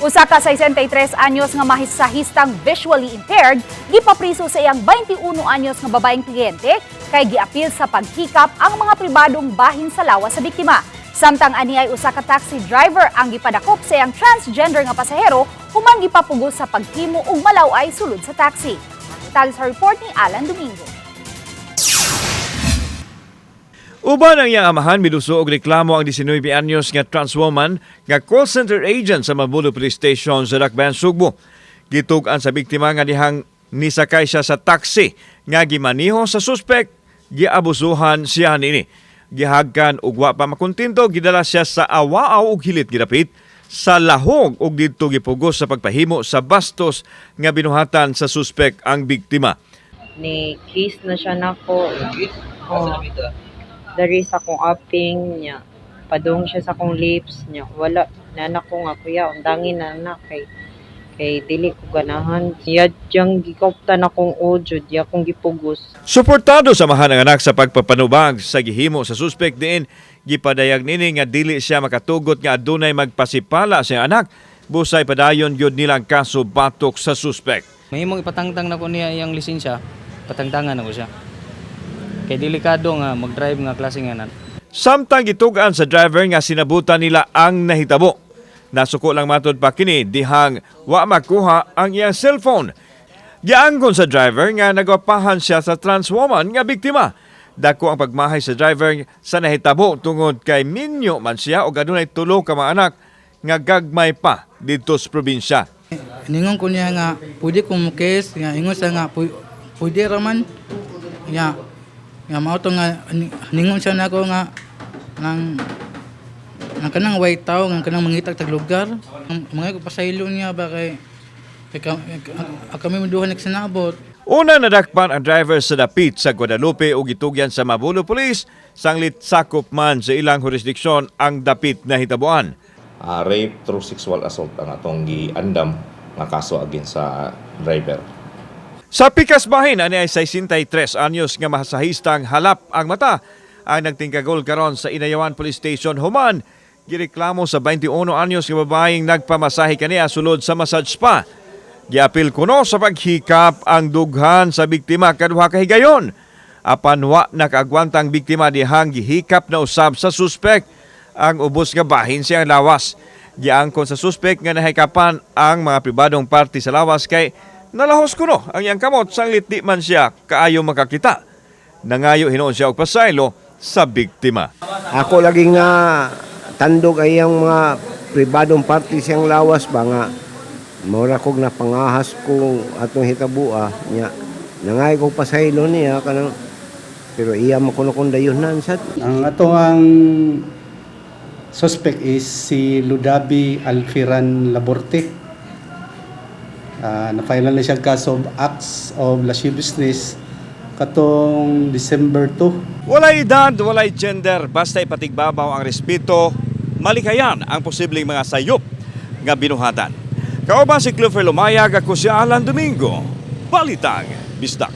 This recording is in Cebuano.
Usa ka 63 anyos nga masahistang visually impaired gipapriso sa iyang 21 anyos nga babaeng kliyente kay giapil sa paghikap ang mga pribadong bahin sa lawas sa biktima. Samtang ani ay usa ka taxi driver ang gipadakop sa iyang transgender nga pasahero human gipapugos sa paghimo og malaw-ay sulod sa taxi. Ang detalye sa report ni Alan Domingo. Uban ang iyang amahan, miduso og reklamo ang 19 anyos nga trans woman nga call center agent sa Mabolo Police Station sa Dakbayan, Sugbo. Gitug-an sa biktima nga dihang nisakay siya sa taxi nga gimaniho sa suspek, giabusuhan siya niini. Gihagkan ug wa pa makontento, gidala siya sa awaaw ug hilit gidapit sa lahog ug didto gipugos sa pagpahimo sa bastos nga binuhatan sa suspek ang biktima. Ni kiss na siya nako. Oh. Dari sa akong aping niya. Padung siya sa akong lips niya. Wala na nako nga, "Kuya, undangin na na kay dili ko ganahan." Yadyang gikoptan akong audio, di akong gipugos. Suportado sa amahan ang anak sa pagpapanubag sa gihimo sa suspek diin gipadayag nini nga dili siya makatugot nga adunay magpasipala sa iyang anak. Busay padayon gyud nilang kaso batok sa suspek. Mahimong ipatangtang na ko niya iyang lisensya, patangtangan na ko siya. Kay delikado nga mag-drive nga klase nga nan. Samtang gitug-an sa driver nga sinabutan nila ang nahitabo. Nasuko lang matod pa kini dihang wa makuha ang iyang cellphone. Gianggon sa driver nga nagwapahan siya sa trans woman nga biktima. Dako ang pagmahay sa driver sa nahitabo tungod kay minyo man siya og adunay tulo ka mga anak nga gagmay pa didto sa probinsya. Ningon ko niya nga pwede ko mo-kiss nga, ingon siya nga pwede raman nga nga mao to nga ningon siya nako nga nang nga kanang white tao nga kanang mangitag tag lugar. Ang mga ko pasaylo niya ba kay kami duha nagsinabot. Una, nadakpan ang driver sa dapit sa Guadalupe ug gitugyan sa Mabolo Police sanglit sakop man sa ilang jurisdiksyon ang dapit na hitabuan. Rape through sexual assault ang atong giandam nga kaso against sa driver. Sa pikas bahin, ani ay 63 anyos nga masahistang halap ang mata ang nagtingkagol karon sa Inayawan Police Station human gireklamo sa 21 anyos nga babaeng nagpamasahe kaniya sulod sa massage spa. Giapil kuno sa paghikap ang dughan sa biktima kaduha ka higayon. Apan wa nakaagwanta ang biktima dihang gihikap na usab sa suspek ang ubos nga bahin siyang lawas. Giangkon sa suspek nga nahikapan ang mga pribadong parte sa lawas kay nalahos kuno ang iyang kamot sanglit di man siya kaayo makakita. Nangayo hinuon siya og pasaylo sa biktima. Ako lagi nga tandog ay ang mga pribadong parte siyang lawas ba nga maura kog napangahas ko atong hitabua niya. Nangay ko pasaylo niya kanang, pero iya mo kuno kong dayunan sad. Ang ato ang suspect is si Ludabi Alfiran Laborte. Na-file na siya kaso of acts of lasciviousness katong December 2. Walay edad, walay gender, basta ipatigbabaw ang respeto, malikayan ang posibleng mga sayop nga binuhatan. Kauban si Clifford Lumayag, ako si Alan Domingo. Balitang Bisdak.